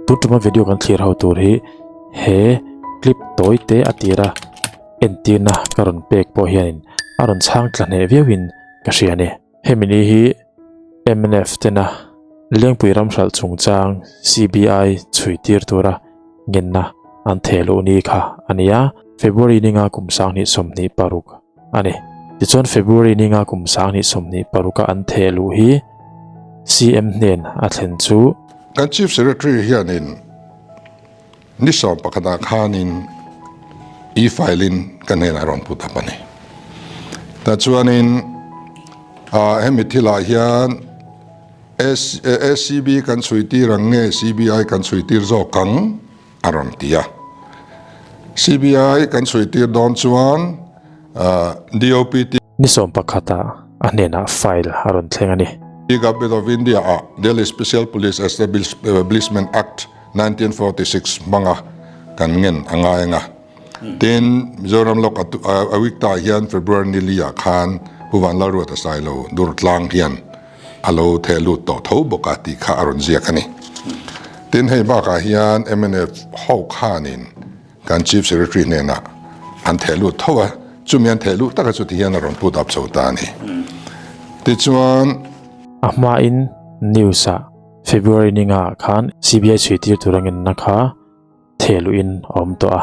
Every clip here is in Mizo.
Tun tuma video kan thlir ho tur hi he clip tawi te a tira entirna ka rawn pek pawh hianin a rawn chhang tla hneh viauin ka hria a ni. Hemi ni hi mnf tena Lengpui ram hralh chungchang CBI chhui tir tura ngenna an theh luh ni kha a ni a, February ninga kum 2026 a ni. Tichuan February ninga kum 2026 a an theh luh hi CM hnen a thlen chu. Kan Chief Secretary hianin ni sawm pakhatah khanin e-file-in ka hnenah rawn put up a ni. Tah chuanin hemi thilah hian ACB kan chhui tir ang nge CBI kan chhui tir zawk ang a rawn ti a. CBI kan chhui tir dawn chuan DOPT. Ni sawm pakhatah a hnenah file a rawn thleng a ni. Government of India-ah Delhi Special Police Establishment Act 1946 hmanga kan ngen a ngai ang a. Tin, Mizoram Lok a week ta hian February ni li ah khan Pu Vanlalruata Sailo Durtlang hian a lo theh lut tawh tho bawk a tih kha a rawn ziak a ni. Tin, hei bakah hian mnf ho khanin kan Chief Secretary hnenah an theh lut tho a, chumi an theh luh taka chu ti hian a rawn put up chho ta a ni. Tichuan. A hmain news ah February ninga khan CBI chhui tir tur angin na kha theh luhin a awm tawh a,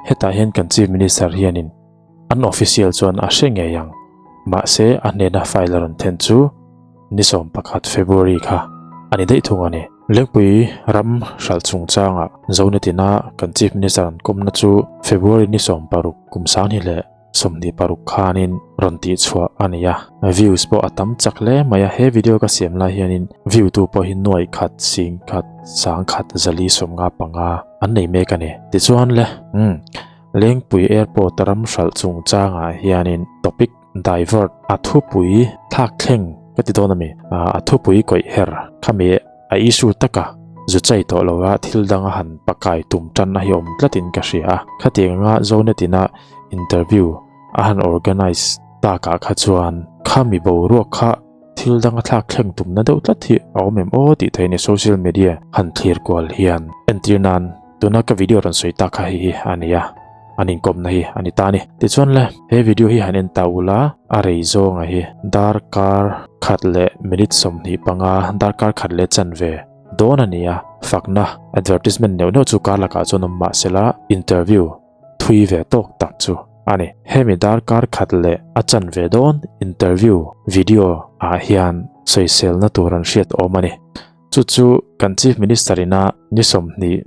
hetah hian kan Chief Minister hianin an official chuan a hre ngei ang, mahse a hnena file a rawn then chu ni 11 February kha a ni daih thung a ni. Lengpui ram hralh chungchangah Zonetina kan Chief Minister an kawmna chu February ni 16 kum 20 leh 26 khanin rawn tih chhuah a ni a, views pawh a tam chak hle mai a, he video ka siam lai hianin view tu pawh hi nuai khat sing khat sang khat zali 55 an nei mek a ni. Tichuan le, umm, Lengpui Airport ram hralh chungchangah hianin topic divert a thupui thlak thleng ka ti dawn a mi, a thupui kawih her khami a issue taka zu chai tawh lo a thil dang a han pakai tum tan a hi awm tlatin ka hria a, khatiang anga Zonet ina interview a han organize takah kha chuan khami boruak kha thil dang a thlak thleng tumna deuh tlat hi a awm em aw tih theih a ni social media han thlir kual hian entir nan tuna ka video rawn sawi tak kha hei hi a ni a an inkawmna hi a ni ta a ni. Tichuan le he video hi han en ta ula a rei zawnga hi darkar khat leh minute 25 darkar khat leh chanve dawn a ni a fakna advertisement neuh neuh chu kar lakah chuan awm mahsela interview thui ve tawk tak chu a ni. Hemi darkar khat leh a chanve dawn interview video ah hian sawiselna tur an hriat awm a ni. Chu chu kan Chief Minister ina ni 21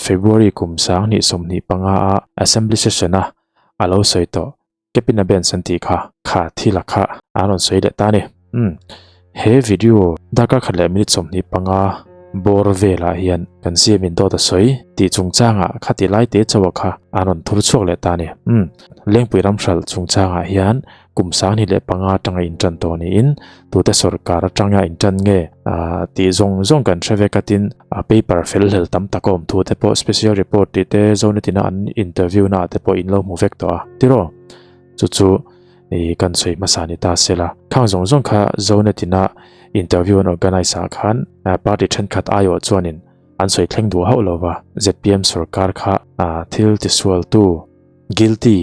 February kum 2025 a Assembly session a a lo sawi tawh Kepina Benz an tih kha kha thil a kha an rawn sawi leh ta a ni. Umm he video darkar khat leh minute 25 bawr velah hian kan CM in dawt a sawi tih chungchangah khati lai te chauh kha an rawn thur chhuak leh ta a ni. Umm Lengpui ram hralh chungchangah hian kum 25 atanga intan tawh niin tute sorkar atanga intan nge tih zawng zawng kan hre vek a tin a paper fel hlel tam tak a awm thu te pawh special report tih te Zonetina an interview na ah te pawh in lo hmu vek tawh a tiraw chu chu ih kan sawi hmasa ni ta se la khang zawng zawng kha Zonetina interview an organize ah khan party thenkhat aiawh chuanin an sawi thleng duh hauh lo va zpm sorkar kha thil tisualtu guilty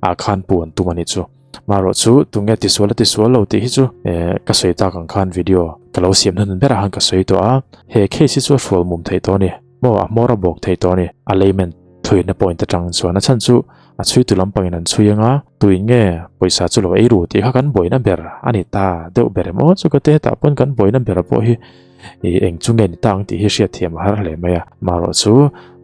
ah khan pu an tum a nih chu. Marawh chu tunge tisual a tisual lo tih hi chu eh ka sawi tak ang khan video ka lo siam hnan berah khan ka sawi tawh a, he case hi chu a hrual mum theih tawh a ni, maw a hmawr a bawk theih tawh a ni, a layman thuina point atang chuan a chhan chu a chhuitu lampangin an chhui anga tuin nge pawisa chu lo ei ru tih kha kan buaina ber a ni ta deuh ber em aw chu ka te hetah pawn kan buaina ber pawh hi ih eng chu nge ni ta ang tih hi hriatthiam a har hle mai a, marawh chu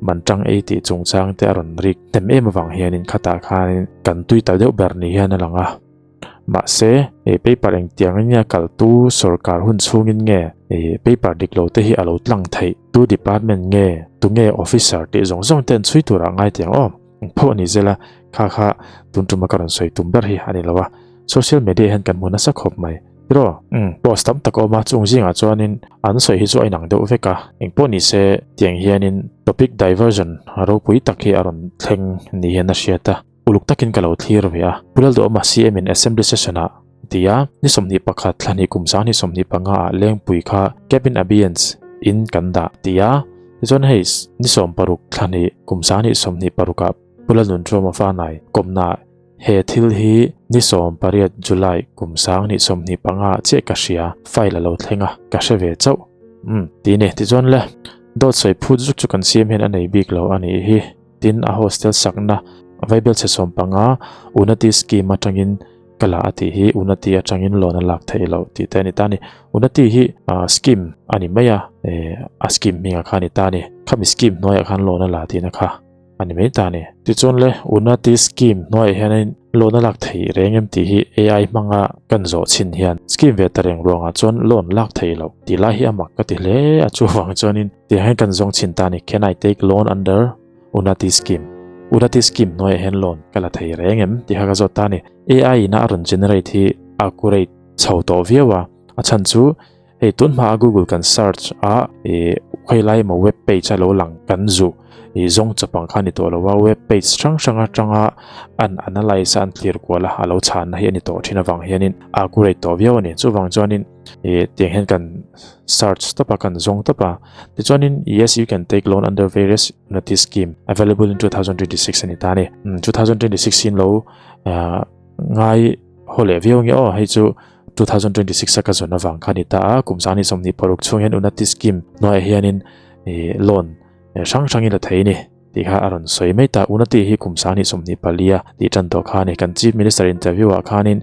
mantang ei tih chungchang te a rawn rik hnem em avang hianin khatah khanin kan tui ta deuh ber ni hian a lang a, mahse ih paper engtiangin nge a kal tu sorkar hun chhungin nge ih paper dik lo te hi a lo tlang theih tu department nge tunge officer tih zawng zawng te an chhui turah ngai tiang aw engpawh a ni zel a kha kha tun tuma ka rawn sawi tum ber hi a ni lo a social media hian kan hmu nasa khawp mai. Tiraw? Umm, post tam tak a awm a, chung zingah chuanin an sawi hi chu a inang deuh vek a, engpawh ni se tiang hianin topic diversion ropui tak hi a rawn thleng ni hian a hriat a, uluk takin ka lo thlir ve a. Pu Lalduhawma CM in Assembly session ah ti a, ni 21 thla hnih kum 2025 ah Lengpui kha cabin abeyance in kan dah ti a. Tichuan hei ni 60 thla hnih kum 2026 ah Pu Lalnunṭhuama Fanai kawmna he thil hi ni 18 July kum 2025 ah chiah ka hria, file a lo thleng a, ka hre ve chauh. Umm ti ni. Tichuan le dawt sawi phut zuk chu kan siam hian a nei bik lo a nih hi. Tin a hostel sakna Vaibelchhe 15 Unati scheme atangin ka la a tih hi Unati atangin loan a lak theih loh tih te a ni ta a ni. Unati hi scheme a ni mai a, a scheme hmingah kha a ni ta a ni. Khami scheme hnuaiah khan loan a la tihna kha a ni mai ta a ni. Tichuan le Unati scheme hnuaiah hianin loan a lak theih reng em tih hi AI hmanga kan zawh chhin hian scheme ve ta reng ruangah chuan loan lak theih loh tih lai hi a mak ka ti hle a, chuvang chuanin tiang hian kan zawng chhin ta a ni. Can I take loan under Unati scheme Unati scheme hnuaiah hian loan ka la thei reng em tih kha ka zawt ta a ni. AI ina a rawn generate hi a accurate chho tawh viau a, a chhan chu hei tun hmaa Google kan search a ih khawi lai emaw web page a lo lang kan zuh ih zawng chawp ang kha a ni tawh lo a, web page hrang hrang atanga an analyse a an clear kual a a lo chhanna hi a ni tawh thin avang hianin a accurate tawh viau a ni. Chuvang chuanin ih tiang hian kan search tawp a kan zawng tawp a tichuanin yes you can take loan under various Unati scheme available in 2026 a ni ta a ni. 2026 in lo ngai haw leh viau nge aw hei chu 2026 a ka zawn avang kha a ni ta a kum 2026 chhung hian Unati scheme hnuaiah hianin ih loan hrang hrangin la thei a ni. Tih kha a rawn sawi mai ta. Unati hi kum 2024 a tih tan tawh kha a ni. Kan Chief Minister interview ah khanin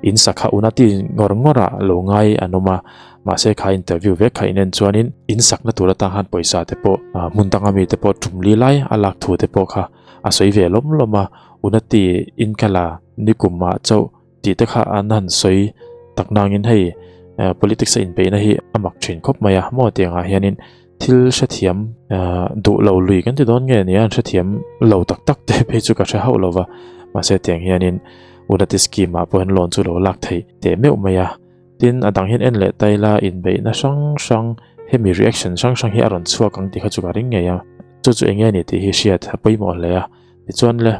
in sakha Unati ngawr ngawr ah lo ngai an awm a, mahse kha interview vek kha inen chuanin in sakna tur atang khan pawisa te pawh hmun danga mi te pawh tum li lai a lak thu te pawh kha a sawi ve lawm lawm a. Unati in ka la nikum ah chauh tih te kha an han sawi tak nangin hei politics a inbeihna hi a mak thin khawp mai a, maw tiangah hianin thil hrethiam duh lo lui kan ti dawn nge nia an hrethiam lo tak tak te phei chu ka hre hauh lo va, mahse tiang hianin Unati scheme ah pawh hian loan chu lo lak theih teh meuh mai a, tin a dang hian en leh ta ila inbeihna hrang hrang hemi reaction hrang hrang hi a rawn chhuak ang tih kha chu ka ring ngei a, chu chu eng nge ni tih hi hriat a pawimawh hle a, tichuan le.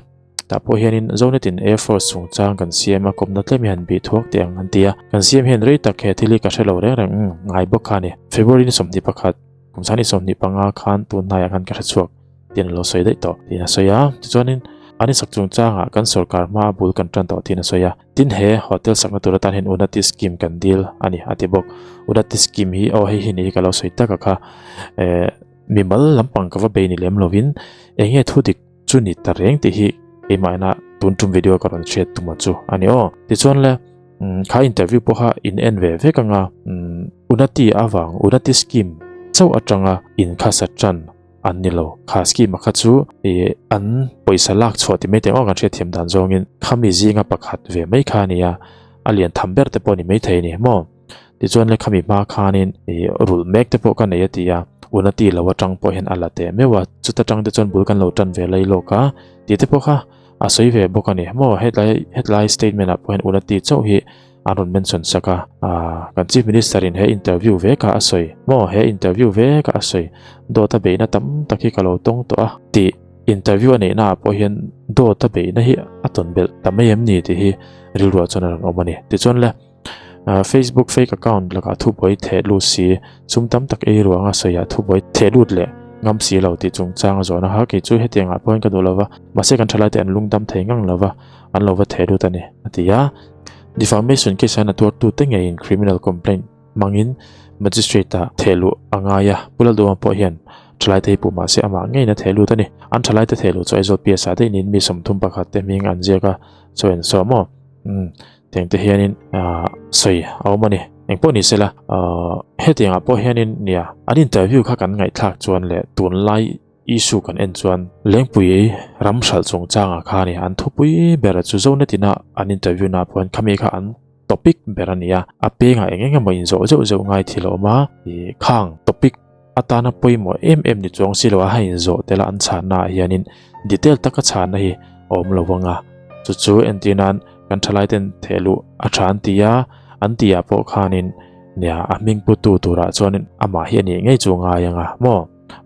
Tah pawh hianin Zonetin Air Force chungchang kan siam a, kawmna tlem hi han bih thuak teh ang an ti a. Kan siam hian rei tak he thil hi ka hre lo reng reng umm ngai bawk kha a ni. February ni 21, kum 2025 khan tun hnaiah khan ka hre chhuak tiin a lo sawi daih tawh tiin a sawi a. Tichuanin an insak chungchangah kan sorkar hmaa bul kan tan tawh tiin a sawi a. Tin he hotel sakna tur atan hian Unati scheme kan dil a ni a ti bawk. Unati scheme hi aw hei hi ni hi ka lo sawi tak a kha eh mimal lampang ka va bei ni lem lovin eng nge thu dik Chu ni ta reng tih hi keimah ina tun tum video ka rawn hriat tuma chu a ni aw. Tichuan le kha interview pawh kha in en ve vek anga Unati avang Unati scheme chauh atanga in khasa tan an ni lo. Kha scheme a kha chu ih an pawisa lak chhuah ti mai teh aw kan hriatthiam dan zawngin khami zinga pakhat ve mai kha a ni a, a lian tham ber te pawh a ni maithei a ni maw. Tichuan le khami hma khanin ih rulh mek te pawh ka nei a ti a, Unati lo atang pawh hian a la teh meuh a, chuta tang te chuan bul kan lo tan ve lai lawk a tih te pawh kha a sawi ve bawk a ni. Maw hetlai hetlai statement ah pawh hian Unati chauh hi an rawn mention sak a, ah kan Chief Minister in he interview ve kha a sawi maw he interview ve kha a sawi dawt a beihna tam tak hi ka lo tawng tawh a tih interview a neihna ah pawh hian dawt a beihna hi a tawn belh ta mai em ni tih hi rilruah chuan a rawn awm a ni. Tichuan le. Facebook fake account lakah thubuai theh lut si, sum tam tak ei ruanga sawiah thubuai theh lut leh ngam si lo tih chungchang a zawhna kha kei chu hetiangah pawhin ka duh lo va, mahse kan thalaite an lungdam thei ngang lo va, an lo va theh lut a ni, a ti a. Defamation case hian a tuartute ngeiin criminal complaint hmangin magistrate-ah theh luh a ngai a, Pu Lalduhawm pawh hian thalaite hi puh mahse amah ngeiin a theh lut a ni. An thalaite theh luh chu Aizawl PS-ah daih niin mi 31 te hming an ziak a, chaw en sawm aw. Umm. Tiang te hianin sawi a awm a ni. Eng pawh ni sela hetiangah pawh hianin nia an interview kha kan ngaihthlak chuan leh tunlai issue kan en chuan Lengpui ram hralh chungchangah kha a ni. An thupui ber chu Zonetina an interview na pawh hian khami kha an topic ber a ni a. A pengah eng eng emaw inzawh zeuh zeuh ngai thil a awm a, ih khang topic atana pawimawh em em ni chuang si lo a, hei inzawh tel a an chhanna ah hianin detail taka chhanna hi a awm lo vang a, chu chu entir nan kan thalai ten theh luh a tha an ti a, an tih ah pawh khanin nia a hming pu tu turah chuanin amah hi a nih ngei chu ngai ang a maw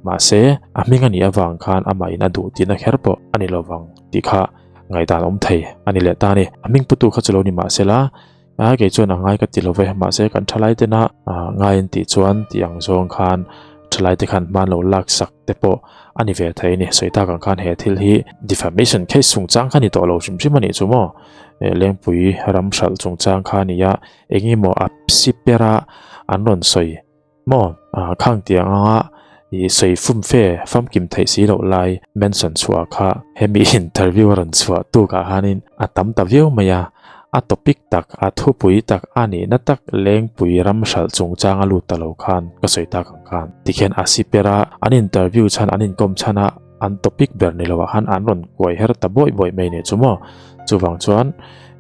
mahse a hming a nih avang khan amah in a duh tihna kher pawh a ni lo vang tih kha ngaihdan awm thei a ni leh ta a ni, a hming pu tu kha chu lo ni mahsela. A kei chuan a ngai ka ti lo ve, mahse kan thalai tena ngai an tih chuan tih ang zawng khan Thalai te khan hman lo lak sak te pawh a ni ve thei a ni. Sawi tak ang khan he thil hi defamation case chungchang kha ni tawh lo hrim hrim a nih chu maw? Lengpui ram hralh chungchang kha a ni a, eng emaw a siper a an rawn sawi maw? Khang tiang anga i sawi fum fe famkim theih si loh lai mention chhuah kha hemi interview a rawn chhuah tukah khanin a tam ta viau mai a. A topic tak, a thupui tak, a nihna tak Lengpui ram hralh chungchang a lut ta lo khan ka sawi tak ang khan. Tikhian a siper a, an interview chhan, an inkawm chhan a, an topic ber ni loah khan an rawn kuai her ta bawih bawih mai nih chu maw. Chuvang chuan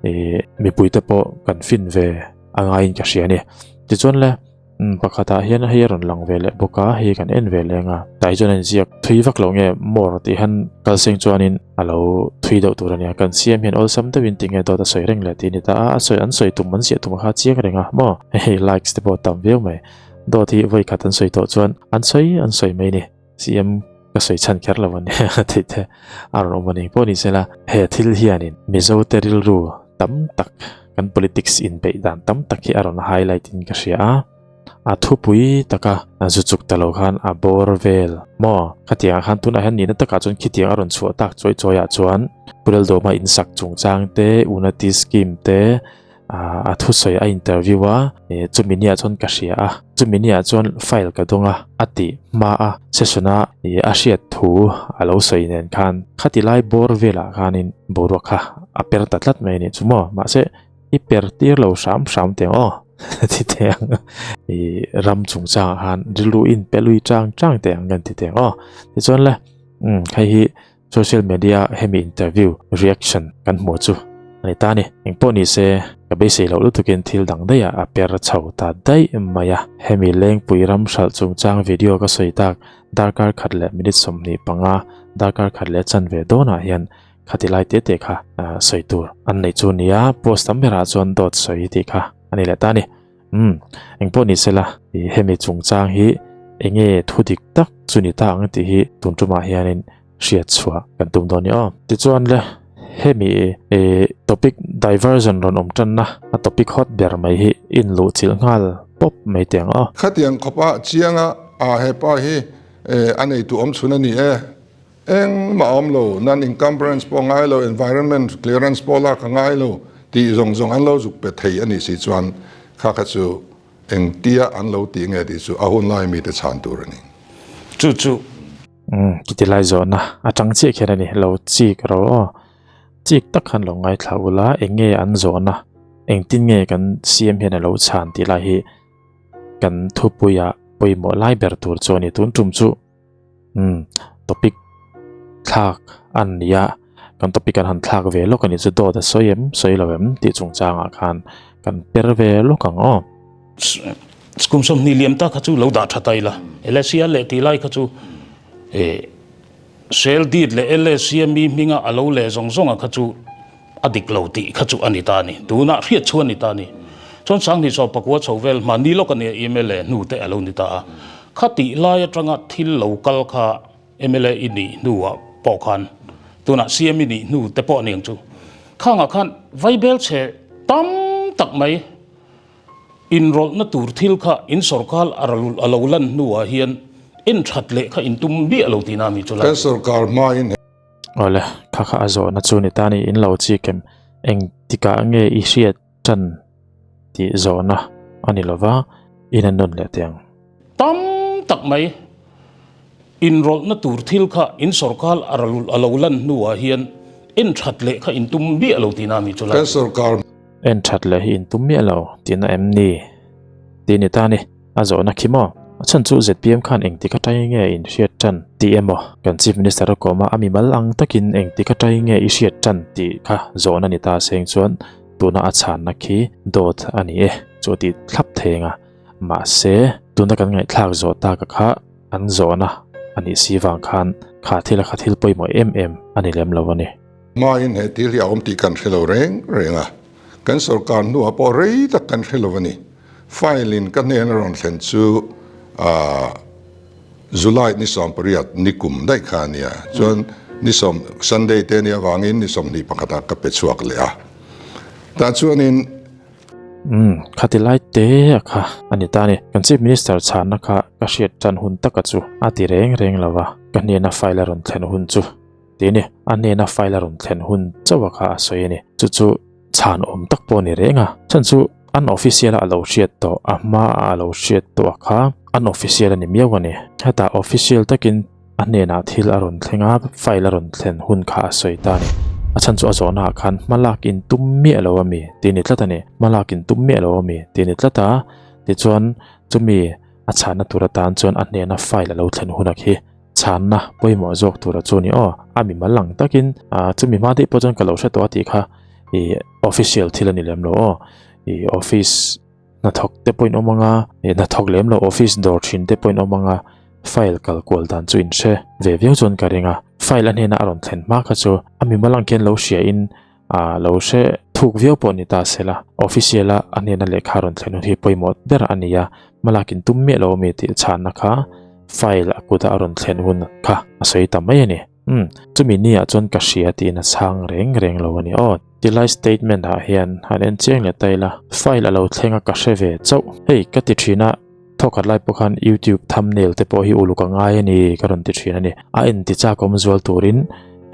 ih mipuite pawh kan fin ve a ngaiin ka hria a ni. Tichuan le. Umm pakhatah hian hei a rawn lang ve leh bawk a, hei kan en ve leng a. Tah hi chuan a inziak thui vak lo nge more tih hian kalseng chuanin a lo thui deuh tur a nia. Kan siam hian awlsam deuhin tinge dawt a sawi reng leh tih a ni ta a, a sawi an sawi tum an ziah tum kha a chiang reng a maw. Hei likes te pawh a tam viau mai. Dawt hi vawi khat an sawi tawh chuan an sawi an sawi mai a ni. CM ka sawi chhan kher lo a nia tih te a rawn awm a ni. Pawh ni sela he thil hianin Mizo te rilru tam tak kan politics inbeih dan tam tak hi a rawn highlight in ka hria a, a thupui taka zu chuk ta lo khan a bawr vel maw? Khatiangah khan tunah hian nihna takah chuan khitiang a rawn chhuah tak chawi chawiah chuan Pu Laldawma insak chungchang te, Unati scheme te, a thusawi a interview a, chumi niah chuan ka hria a, chumi niah chuan file ka dawng a, a tih hma a session a a hriat thu a lo sawi nen khan khati lai bawr velah khanin boruak kha a per ta tlat mai a nih chu maw, mahse i per tir lo hram hram teh ang aw ti teh ang i ram chungchangah khan rilru in pe lui chang chang teh ang kan ti teh ang aw tichuan le umm hei hi Social media hemi interview reaction kan hmuh chu a ni ta a ni. Engpawh ni se, ka beisei loh lutukin thil dang daih ah a per chho ta daih mai a. Hemi Lengpui ram hralh chungchang video ka sawi tak darkar khat leh minute 25, darkar khat leh chanve dawnah hian khati lai te te kha sawi tur an neih chu nia, post tam berah chuan dawt sawi tih kha a ni leh ta a ni. Umm, engpawh ni sela, hemi chungchang hi enge thu dik tak chu ni ta ang tih hi tun tumah hianin hriat chhuah kan tum dawn ni aw. Tichuan le, hemi topic diversion rawn awm tanna a topic hot ber mai hi in luh chilh nghal pawp mai teh ang aw. Khatiang khawpa chianga a hepa hi a neitu awm chhun a ni e. Engmah a awm lo, non encumbrance pawh a ngai lo, environment clearance pawh lak a ngai lo tih zawng zawng an lo zuk pe thei a nih si chuan kha kha chu engtia an lo tih nge tih chu a hun lai mite chhan tur a ni. Chu chu. Umm kiti lai zawhna atang chiah khian a ni, lo chik ro aw. Chik tak khan lo ngaithla ula eng nge an zawhna, engtin nge kan siam hian a lo chhan tih lai hi kan thupuiah pawimawh lai ber tur chu a ni. Tun tum chu umm topic thlak a ni a, kan topic an han thlak ve lawk a ni chu dawt a sawi em sawi lo em tih chungchangah khan kan per ve lawk ang aw. Kum 20 liam ta kha chu lo dah tha ta ila, LSC a leh tih lai kha chu eh sel deed leh LSC a mi hminga a lo leh zawng zawng a kha chu a dik lo tih kha chu a ni ta a ni, tunah hriat chu a ni ta a ni. Chuan 2019 chho vel hmahni lawk a nia mla hnu te a lo ni ta a, khatih lai atanga thil lo kal kha mla i nih hnuah pawh khan tunah CM i nih hnu te pawh a ni ang chu, khangah khan vaibel chhe tam tak mai inrawlhna tur thil kha in sorkar a lo lan hnuah hian en that leh kha in tum miah lo tihna a mi chu lai. Kan sorkar hmain he. Awle, kha kha a zawhna chu ni ta ni, in lo chik em? Engtikah nge i hriat tan tih zawhna a ni lova, in a nawn leh teh ang. Tam tak mai inrawlhna tur thil kha in sorkar a lo lan hnuah hian en that leh kha in tum miah lo tihna a mi chu lai. Kan sorkar. En that leh hi in tum miah lo tihna em ni? Tih ni ta ni. A zawhna khi maw? A chhan chu zpm khan engtik atai nge in hriat tan tih emaw? Kan Chief Minister a kawm a, a mimal ang takin engtik atai nge i hriat tan tih kha zawhna ni ta seng chuan tuna a chhanna khi dawt a ni e chu a tih thlap theng a. Mahse, tuna kan ngaihthlak zawh taka kha an zawhna a nih si vang khan kha thil a kha thil pawimawh em em a ni lem lo a ni. Hmain he thil hi a awm tih kan hre lo reng reng a, kan sorkar hnuah pawh rei tak kan hre lo a ni. File in ka hnen a rawn thlen chu July ni 18 ni kum daih kha a nia. Chuan ni sawm Sunday te nia vangin ni 21 ah ka pe chhuak leh a. Tah chuanin. Umm, khati lai te a kha a ni ta a ni. Kan Chief Minister chhanna kha ka hriat tan hun taka chu a ti reng reng lo a, ka hnena file a rawn thlen hun chu ti a ni. A hnena file a rawn thlen hun chauh a kha a sawi a ni. Chu chu chhan awm tak pawh a ni reng a, chhan chu an official a lo hriat tawh, a hma a a lo hriat tawh a kha an official a ni miau a ni. Hetah official takin A hnenah thil a rawn thleng a, file a rawn thlen hun kha a sawi ta a ni. A chhan chu a zawhnaah khan hma lak in tum miah lo a mi tih a ni tlat a ni. Hma lak in tum miah lo a mi tih a ni tlat a, tichuan chumi a chhanna tur atan chuan a hnena file a lo thlen hunah khi chhanna pawimawh zawk tura chu a ni aw. A mimal ang takin chumi hma daih pawh chuan ka lo hre tawh a tih kha ih official thil a ni lem lo aw. Ih office. Hnathawk te pawhin awm anga, eh hnathawk lem lo office dawr thin te pawhin awm anga, file kal kual dan chu in hre ve viau chuan ka ring a. File a hnena a rawn thlen hma kha chu a mimal ang khian lo hria in ah lo hre thuk viau pawh ni ta se la, official a a hnena lehkha a rawn thlen hun hi pawimawh ber a ni a, hmalak in tum miah lo ami tih chhanna kha file a kuta a rawn thlen hun kha a sawi ta mai a ni. Umm, chumi ni ah chuan ka hria tiin a chhang reng reng lo a ni aw. Tilai statement ah hian han en chiang leh ta ila, file a lo thleng a ka hre ve chauh. Hei, ka ti thin a, thawkhat lai pawh khan YouTube thumbnail te pawh hi uluk a ngai a ni ka rawn ti thin a ni. A en ti chak awm zual turin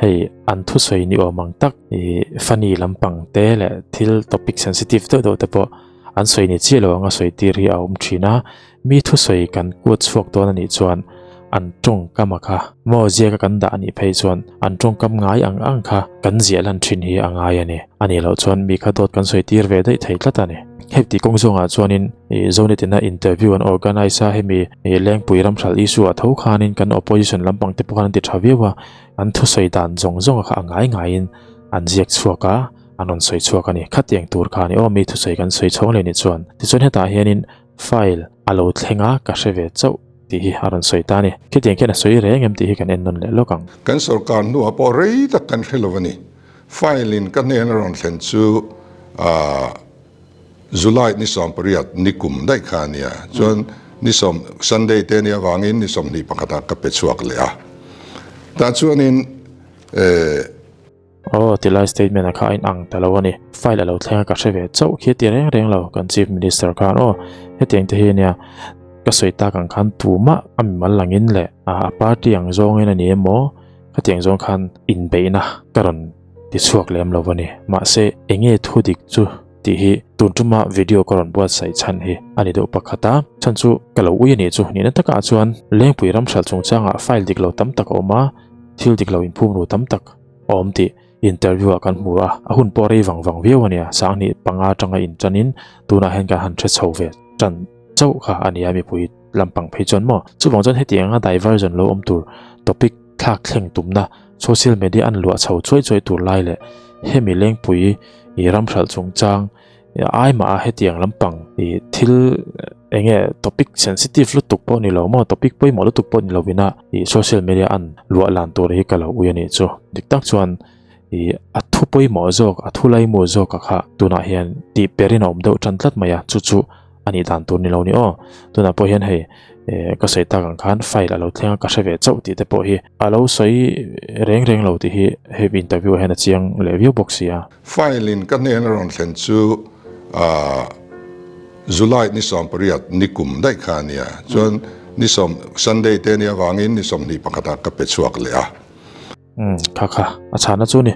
hei an thusawi ni awm ang tak ih funny lampang te leh thil topic sensitive deuh deuh te pawh an sawi ni chiah lo anga sawi tir hi a awm thin a, mi thusawi kan kuat chhuak dawn a nih chuan an tawngkam a kha maw ziaka kan dah a nih phei chuan an tawngkam ngai ang ang kha kan ziah lan thin hi a ngai a ni. A nih loh chuan mi kha dawt kan sawi tir ve daih thei tlat a ni. Hei tih kawng zawngah chuanin ih Zonetina interview an organise a, hemi ih Lengpui ramhral issue ah tho khanin kan opposition lampang te pawh khan an ti tha viau a, an thusawi dan zawng zawng a kha a ngai ngaiin an ziak chhuak a, an rawn sawi chhuak a ni. Khatiang tur kha a ni aw, mi thusawi kan sawi chhawng leh ni chuan. Tichuan hetah hianin file a lo thleng a, ka hre ve chauh tih hi a rawn sawi ta a ni. Khitiang khian a sawi reng em tih hi kan en nawn leh lawk ang. Kan sorkar hnuah pawh rei tak kan hre lo a ni. File in ka hnen a rawn thlen chu aah July ni 18 ni kum daih kha a nia. Chuan ni sawm Sunday te nia avangin ni 21 ah ka pe chhuak leh a. Tah chuanin eh. Aw, tilai statement a kha a inang ta lo a ni. File a lo thleng a ka hre ve chauh khi a ti reng reng lo kan Chief Minister khan aw, hetiang te hi ania ka sawi tak ang khan tumah a mimal langin leh a party ang zawngin a ni emaw khatiang zawng khan inbeihna ka rawn ti chhuak lem lo a ni. Mahse, enge thu dik chu tih hi tun tuma video ka rawn buatsaih chhan hi a ni deuh pakhat a, chhan chu ka lo ui a nih chu nihna takah chuan Lengpui ramhralh chungchangah file dik lo tam tak a awm a, thil dik lo inphum ru tam tak a awm tih interview ah kan hmu a, a hun pawh rei vang vang viau a nia, 2005 atanga inṭanin tunah hian kan han hre chho ve ṭan chauh kha a nia mipui lampang phei chuan maw. Chuvang chuan hetiang anga diversion lo awm tur topic thlak thleng tumna social media an luah chho chuai chuai tur lai leh hemi lengpui ih ramhralh chungchang ai mah a hetiang lampang ih thil eng nge topic sensitive lutuk pawh ni lo maw topic pawimawh lutuk pawh ni lovin a ih social media an luah lan tur hi ka lo ui a nih chu dik tak chuan ih a thu pawimawh zawk a thu laimu zawk a kha tunah hian tih perin a awm deuh tan tlat mai a chu chu a nih dan tur ni lo ni aw tunah pawh hian hei eh ka sawi tak ang khan file a lo thleng a ka hre ve chauh tih te pawh hi a lo sawi reng reng lo tih hi hei interview ah hian a chiang leh viau bawk si a. File in ka hnen a rawn thlen chu ah July ni 18 ni kum daih kha a nia chuan ni sawm Sunday te nia vangin ni 21 ah ka pe chhuak leh a. Umm kha kha a chhana chu ni.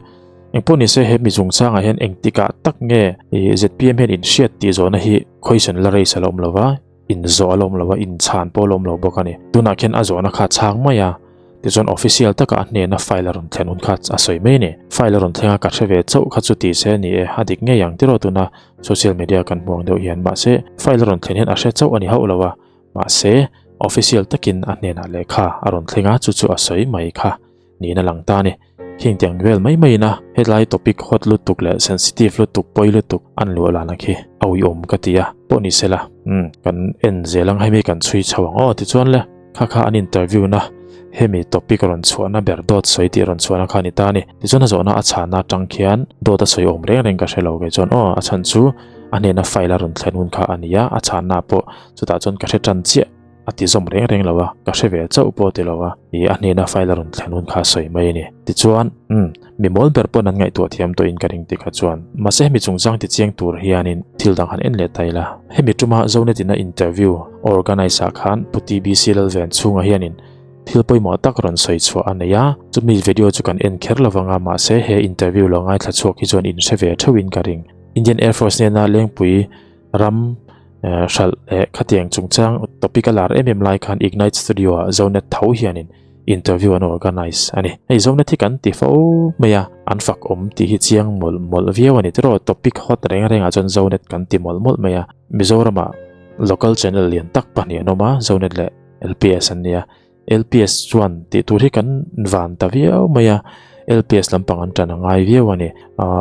Engpawh ni se he mi chungchangah hian engtikah tak nge ih zpm hian inhriat tih zawhna hi question la raise a la awm lo va, inzawh a la awm lo va, inchhan pawh a la awm lo bawk a ni. Tunah khian a zawhna kha a chhang mai a, tichuan official taka a hnena file a rawn thlen hun kha a sawi mai a ni. File a rawn thleng a ka hre ve chauh kha chu ti se ni e, a dik ngei ang tiraw tuna social media kan hmu ang deuh hian mahse file a rawn thlen hian a hre chauh a ni hauh lo a, Mahse, official takin a hnenah lehkha a rawn thleng a, chu chu a sawi mai kha niin a lang ta a ni. Khing tiang vel mai maiin a hetlai topic hot lutuk leh sensitive lutuk, pawi lutuk an luah lana khi a uiawm ka ti a, pawh ni sela, umm, kan en zel ang hemi kan chhui chho ang aw tichuan le, kha kha an interview na hemi topic rawn chhuahna ber dawt sawi tih rawn chhuahna kha a ni ta a ni. Tichuan a zawhna a chhana atang khian dawt a sawi awm reng reng ka hre lo kei chuan aw, a chhan chu a hnena file a rawn thlen hun kha a ni a, a chhanna pawh Chutah chuan ka hre tan chiah a ti zawm reng reng lo a, ka hre ve chauh pawh a ti lo a, ih a hnena file a rawn thlen hun kha a sawi mai a ni. Tichuan, umm, mi mawl ber pawn an ngaihtuah thiam tawhin ka ring ti kha chuan. Mahse hemi chungchang ti chiang tur hianin thil dang han en leh ta ila. Hemi tuma Zonet ina interview organise ah khan Pu TBC Lalven chhunga hianin thil pawimawh tak rawn sawi chhuah a nei a, chumi video chu kan en kher lo vang a, mahse he interview lo ngaithla chhuak hi chuan in hre ve theuhin ka ring. Indian Air Force nena Lengpui ram hralh leh khatiang chungchang topic a lar em em lai khan Ignite Studio ah Zonet tho hianin interview an organise a ni. Hei Zonet hi kan ti fo mai a, an fak awm tih hi chiang mawlh mawlh viau a ni tiraw, topic hot reng rengah chuan Zonet kan ti mawlh mawlh mai a, Mizoramah local channel lian tak pahnih an awm a, Zonet leh LPS an nia. LPS chuan tih tur hi kan van ta viau mai a, LPS lampang an tan a ngai viau a ni.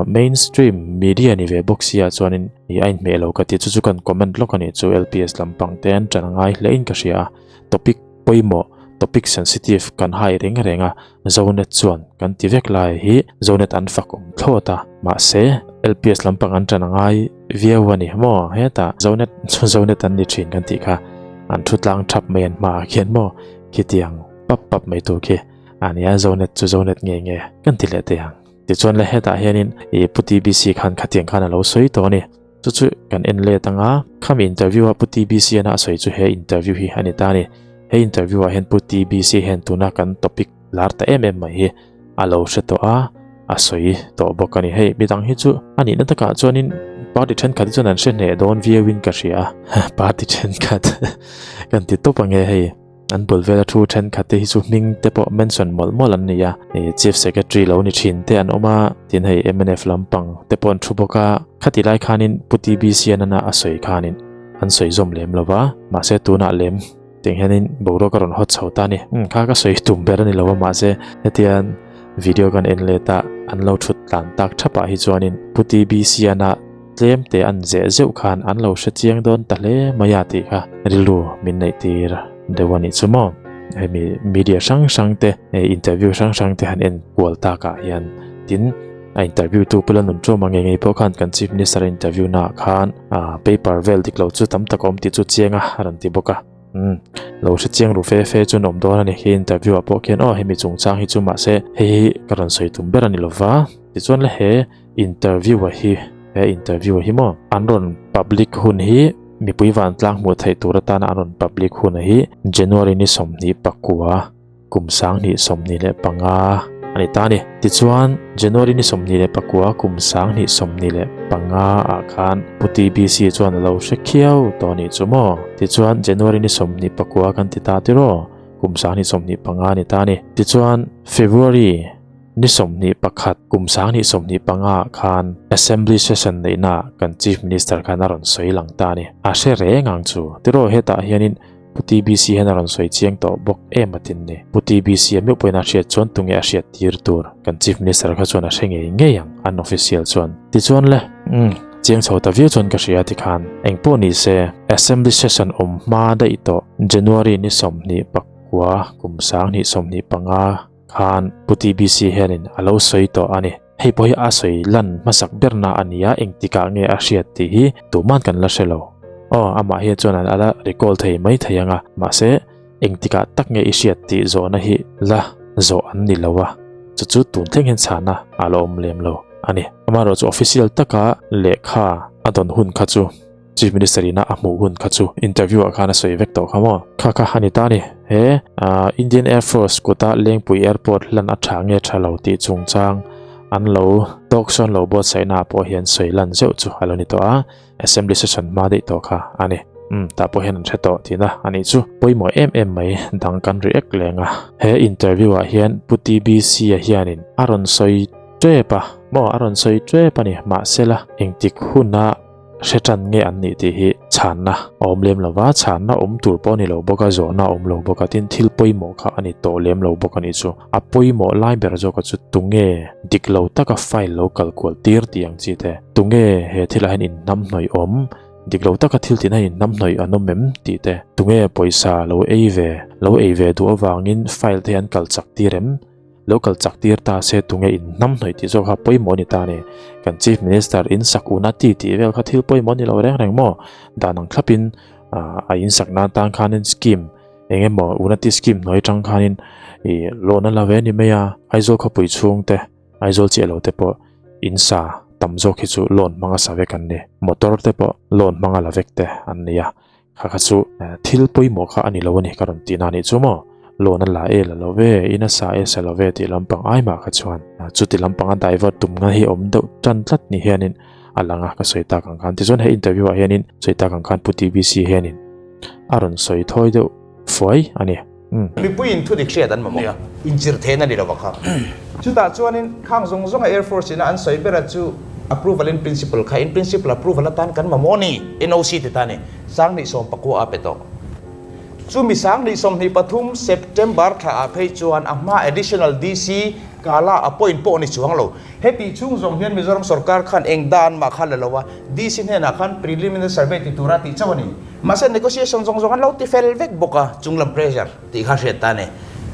Mainstream media ni ve bawk sia chuanin ih a inhmeh lo ka ti chu chu kan comment lawk a nih chu LPS lampang te an tan a ngai hle in ka hria a. Topic pawimawh, topic sensitive kan hai reng reng a, Zonet chuan kan ti vek lai hi Zonet an fak awm thlawt a, mahse LPS lampang an tan a ngai viau a ni maw hetah Zonet chu Zonet an ni thin kan tih kha an thu tlang thap mai an hmaah khian maw khitiang pap pap mai tur khi a nia Zonet chu Zonet nge nge kan ti leh teh ang tichuan le hetah hianin ih Pu TBC khan khatiang khan a lo sawi tawh a ni chu chu kan en let anga khami interview a Pu TBC ana a sawi chu he interview hi a ni ta a ni he interview ah hian Pu TBC hian tuna kan topic lar ta em em mai hi a lo hre tawh a, a sawi tawh bawk a ni. Hei midang hi chu a nihna takah chuanin party thenkhat hi chuan an hre hneh dawn viauin ka hria a, party thenkhat kan ti tawp ange hei an bul vela thu thenkhat te hi chu hming te pawh mention mawlh mawlh an ni a, ih chief secretary lo ni thin te an awm a, tin hei mnf lampang te pawh an thu bawk a, khati lai khanin Pu TBC anana a sawi khanin an sawi zawm lem lo va, mahse tunah lem. Tiang hianin boruak a rawn hawt chho ta a ni. Umm kha ka sawi tum ber a ni lo a mahse hetian video kan en let a an lo thut tlan tak thapah hi chuanin Pu TBC ana tlem te an zeh zeuh khan an lo hre chiang dawn ta hle mai a tih kha rilru min neih tir deuh a nih chu maw. Hemi media hrang hrang te interview hrang hrang te han en kual takah hian tin a interview tu Pu Lalnunṭawma ngei ngei pawh khan kan Chief Minister a interview naah khan Ah, paper vel dik lo chu tam tak a awm tih chu chiang a, a rawn ti bawk a. Umm, lo hre chiang ru fe fe chuan awm dawn a ni. He interview ah pawh khian aw hemi chungchang hi chu mahse hei hi ka rawn sawi tum ber a ni lova. Tichuan le he interview a hi, he interview a hi maw an rawn public hun hi mipui vantlang hmuh theih tur atana an rawn public hun a hi January ni 29. Kum 2025 a ni ta a ni. Tichuan, January ni 24 kum 2025 ah khan Pu TBC chuan a lo hre khiau tawh a nih chu maw? Tichuan, January ni 24 kan ti ta tiraw? Kum 2025 a ni ta a ni. Tichuan, February ni 21 kum 2025 ah khan Assembly Session neihnaah kan Chief Minister khan a rawn sawi lang ta a ni. A hre reng ang chu tiraw? Hetah hianin Pu TBC hian a rawn sawi chiang tawh bawk em a tin ni. Pu TBC a meuh pawhin a hriat chuan tunge a hriat tir tur kan Chief Minister kha chuan a hre ngei ngei ang an official chuan. Tichuan le, umm, chiang chho ta viau chuan ka hria tikhan engpawh ni se Assembly session awm hma daih tawh January ni 29 kum 2025 khan Pu TBC hianin a lo sawi tawh a ni. Hei pawh hi a sawi lan hmasak berna a nia, engtikah nge a hriat tih hi tuman kan la hre lo. Aw, amah hian chuan a la recall thei mai thei ang a, mahse engtikah tak nge i hriat tih zawhna hi la zawh an ni lo a, chu chu tun thleng hian chhana a la awm lem lo a ni. Amaherawhchu official taka lehkha a dawn hun kha chu. Chief Minister ina a hmuh hun kha chu interview ah khan a sawi vek tawh kha maw? Kha kha a ni ta ni. He Indian Air Force kuta Lengpui Airport hlan a tha nge tha lo tih chungchang an lo talk sawn lo buatsaihna ah pawh hian sawi lan zeuh chu a lo ni tawh a, Assembly session hma daih tawh kha a ni. Umm tah pawh hian an hre tawh tihna a nih chu. Pawimawh em em mai dang kan react leng a. He interview ah hian Pu TBC a hianin a rawn sawi tep a maw a rawn sawi tep a ni mahsela engtik huna Hre tan nge an nih tih hi chhanna a awm lem lo va, chhanna awm tur pawh a ni lo bawk a, zawhna a awm lo bawk a, tin thil pawimawh kha a ni tawh lem lo bawk a nih chu. A pawimawh lai ber zawk a chu tunge dik lo taka file lo kal kual tir tih ang chi te, tunge he thilah hian inhnamhnawih awm, dik lo taka thil tihna hian inhnamhnawih an awm em tih te, tunge pawisa lo ei ve, lo ei ve duh avangin file te hi an kal chak tir em? Lo kal chak tir ta se tunge in hnam hnawih tih zawk kha pawimawh a ni ta a ni. Kan Chief Minister in sak una ti tih vel kha thil pawimawh a ni lo reng reng maw? Dan ang thlapin a in sak nan tan khanin scheme. Eng emaw Unati scheme hnuai atang khanin ih loan a la ve a ni mai a, Aizawl khawpui chhung te, Aizawl chiah lo te pawh in sa tam zawk hi chu loan hmanga sa vek an ni. Motor te pawh loan hmanga la vek te an ni a, kha kha chu thil pawimawh kha a ni lo a ni ka rawn tihna a nih chu maw. Loan a la e la lo ve, in a sa e sa lo ve tih lampang ai mah kha chuan chuti lampanga divert tumna hi a awm deuh tan tlat ni hianin a lang a ka sawi tak ang khan. Tichuan he interview ah hianin sawi tak ang khan Pu TBC hianin a rawn sawi thawi deuh fuai a ni. Umm. Mipuiin thu dik hriat an mamawh. Inchir theihna ni lova kha. Chutah chuanin khang zawng zawnga Air Force ina an sawi bera chu approval in principle kha in principle approval atan kan mamawh a ni, NOC ti ta a ni. Sanghnih sawm pakua a pe tawh. Chumi 2024 September thla ah phei chuan a hma additional DC Kala appoint pawh ni chuang lo. Heti chhung zawng hian Mizoram sorkar khan eng dan mah kha la lo a, DC hnenah khan preliminary survey ti tura tih chauh a ni. Mahse negotiation zawng zawng an lo ti fel vek bawk a, chunglam pressure tih kha hriat ta a ni.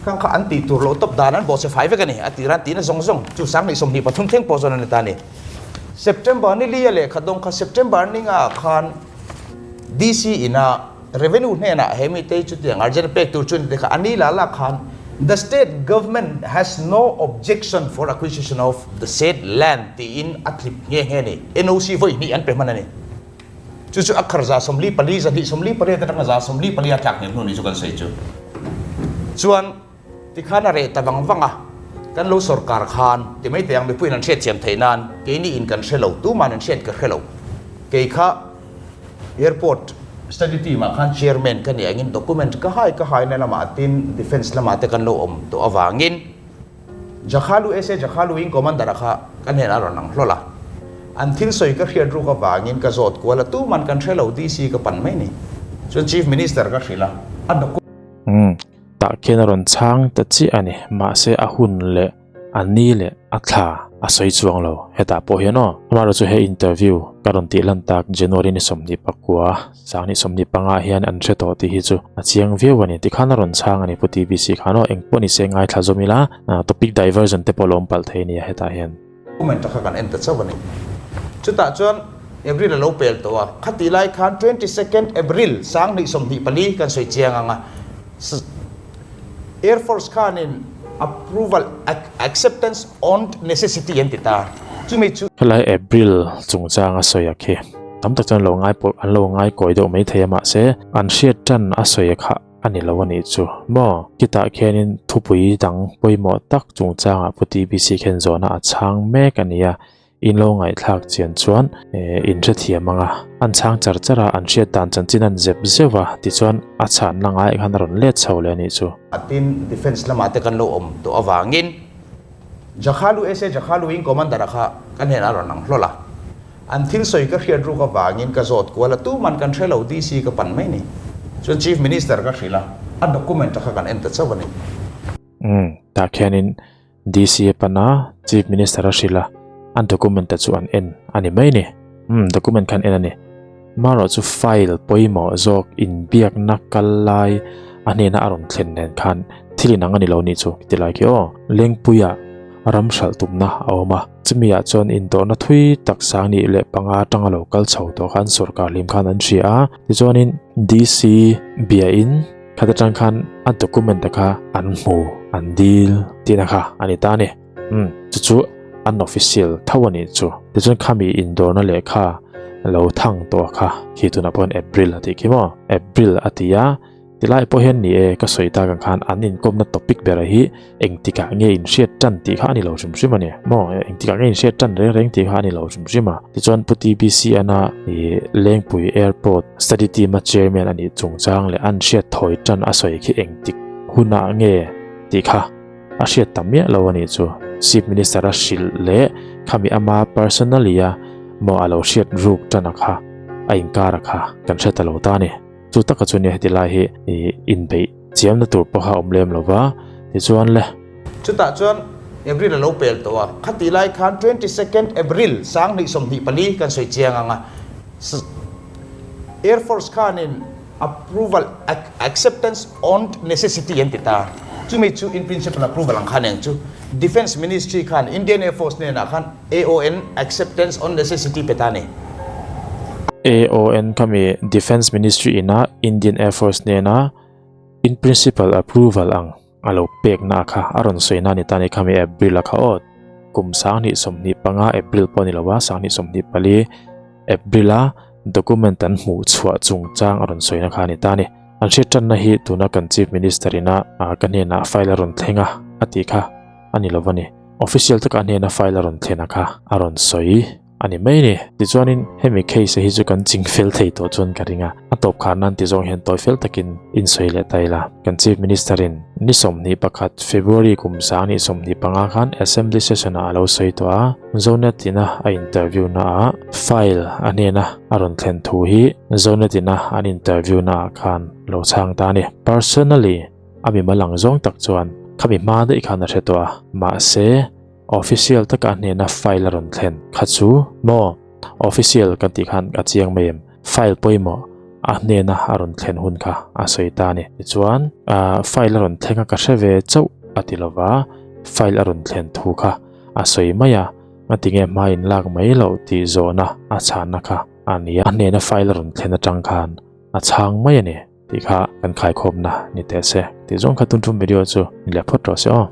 Khang kha an tih tur loh tawp dan an bawhchhe fai vek a ni, a tir an tihna zawng zawng chu 2023 thleng pawh zawn a ni ta a ni. September ni li a lehkha dawng kha September ni nga ah khan DC ina Revenue hnenah he mite hi chutiang urgent pek tur chu ni te kha a ni la la khan The state government has no objection for acquisition of the said land tiin a tlip nghe nghe a ni. NOC vawi hnih an pe hman a ni. Chu chu a khar 44 248 atanga 44 a tlak hniam hnu ni chu kan sawi chu. Chuan tikhan a reh ta vang vang a, kan lo sorkar khan ti mai teh ang mipuiin an hriatthiam theih nan keini in kan hre lo, tuman an hriat ka hre lo. Kei kha Airport study team ah khan chairman ka nih angin document ka hai ka hai na lamah tin defence lamah te kan lo awm tawh avangin Jakhalu SA Jakhalu wing commander a kha ka hnenah a rawn ang hlawl a, an thil sawi ka hriat ruk avangin ka zawt kual a tuman kan hre lo DC ka pan mai ni chuan Chief Minister ka hrilh a, a document. Umm tah khian a rawn chhang ta chiah a ni mahse a hun leh A ni leh a thla a sawi chuang lo. Hetah pawh hian aw. Amaherawhchu chu he interview ka rawn tih lan tak January ni 24, 2025 hian an hre tawh tih hi chu a chiang viau a ni. Tikhan a rawn chhang a ni Pu TBC khan aw. Engpawh ni se ngaithla zawm ila topic diversion te pawh lo awm palh thei a nia hetah hian. Comment kha kan en ta chauh a ni. Chutah chuan April a lo pel tawh a, khatih lai khan 22nd April 2024 kan sawi chiang ang a. Air Force khanin approval, acceptance on necessity an ti ta. Chumi chu. Helai April chungchang a sawi a khi. Tam tak chuan an lo ngai pawh an lo ngai kawi deuh mai thei a mahse an hriat tan a sawi a kha a ni lo a nih chu maw. Khitah khianin thupui dang pawimawh tak chungchangah Pu TBC khian zawhna a chhang mek a ni a. In lo ngaihthlak chian chuan in hrethiam ang a, an chhang char char a, an hriat dan chanchin an zep zeuh a, tichuan a chhanna ngaiah khan a rawn let chho leh a nih chu. Tin, defence lamah te kan lo awm tawh avangin Jakhalu SA Jakhalu Wing Commander a kha ka hnenah a rawn ang hlawl a, an thil sawi ka hriat ruk avangin ka zawt kual a, tuman kan hre lo DC ka pan mai ni. Chuan Chief Minister ka hrilh a, a document a kha kan en ta chauh a ni. Umm, tah khianin DC a pan a, Chief Minister a hrilh a, an document te chu an en a ni mai ni. Umm, document kha an en a ni. Marawh chu file pawimawh zawk inbiakna kal lai a hnena a rawn thlen nen khan thil inang a ni lo nih chu ti lai khi aw. Lengpuia ram hralh tumna a awm a, chumi ah chuan indawhna thui tak 1005 atanga lo kal chho tawh khan sorkar hlim khan an hria a, tichuanin DC biain, Khat atang khan a document te kha an hmu, an dil tihna kha a ni ta a ni. Umm, chu chu an official tho a nih chu. Tichuan khami indawrna lehkha lo thang tawh kha khi tunah pawh hian April a tih khi maw? April a ti a, tilai pawh hian ni e ka sawi tak ang khan an inkawmna topic bera hi Engtikah nge in hriat tan tih kha a ni lo hrim hrim a ni maw? Engtikah nge in hriat tan reng reng tih kha a ni lo hrim hrim a. Tichuan Pu TBC ana ih Lengpui Airport Study Team a Chairman a nih chungchang leh an hriat thawi tan a sawi khi engtik hunah nge tih kha a hriat ta miah lo a nih chu. Chief Minister a hrilh leh khami ama personally a maw a lo hriat ruk tan a kha a inkar a kha kan hre ta lo ta a ni. Chu taka chu nia heti lai hi ih inbeih Chiamna tur pawh kha a awm lem lo va, tichuan le. Chutah chuan April a lo pel tawh a, khatih lai khan 22nd April 2024 kan sawi chiang ang a, Air Force khanin approval, acceptance on necessity an ti ta, chumi chu in principle approval ang khan eng chu Defence Ministry khan Indian Air Force hnenah khan AON, acceptance on necessity pe ta a ni. AON khami Defence Ministry ina Indian Air Force hnena. In principle approval ang a lo pekna kha a rawn sawi na a ni ta a ni khami April a kha aw kum 2025 April pawh a ni lo a 2024 April a document an hmuh chhuah chungchang a rawn sawi na kha a ni ta a ni. An hriat tanna hi tuna kan Chief Minister ina ka hnenah file a rawn thleng a a tih kha a ni lo a ni. Official taka a hnena file a rawn thlen a kha a rawn sawi a ni mai a ni. Tichuanin hemi case hi chu kan ching fel thei tawh chuan ka ring a, a tawp khar nan ti zawng hian tawi fel takin insawi leh ta ila. Kan Chief Minister in ni 21 February kum 2025 khan Assembly session ah a lo sawi tawh a, Zonet ina a interview na ah file a hnena a rawn thlen thu hi Zonet ina an interview na ah khan lo chhang ta a ni. Personally a mimal ang zawng tak chuan khami hma daih khan a hre tawh a, mahse official taka a hnena file a rawn thlen kha chu maw official kan tih khan a chiang mai em, file pawimawh a hnena a rawn thlen hun kha a sawi ta a ni. Tichuan file a rawn thleng a ka hre ve chauh a ti lova, file a rawn thlen thu kha a sawi mai a, ngatinge hma in lak mai loh tih zawhna a chhanna kha a ni a, a hnena file a rawn thlen atang khan a chhang mai a ni. Tih kha kan khaikhawmna ni teh se. Tih zawng kha tun tum video chu ni leh phawt rawh se aw.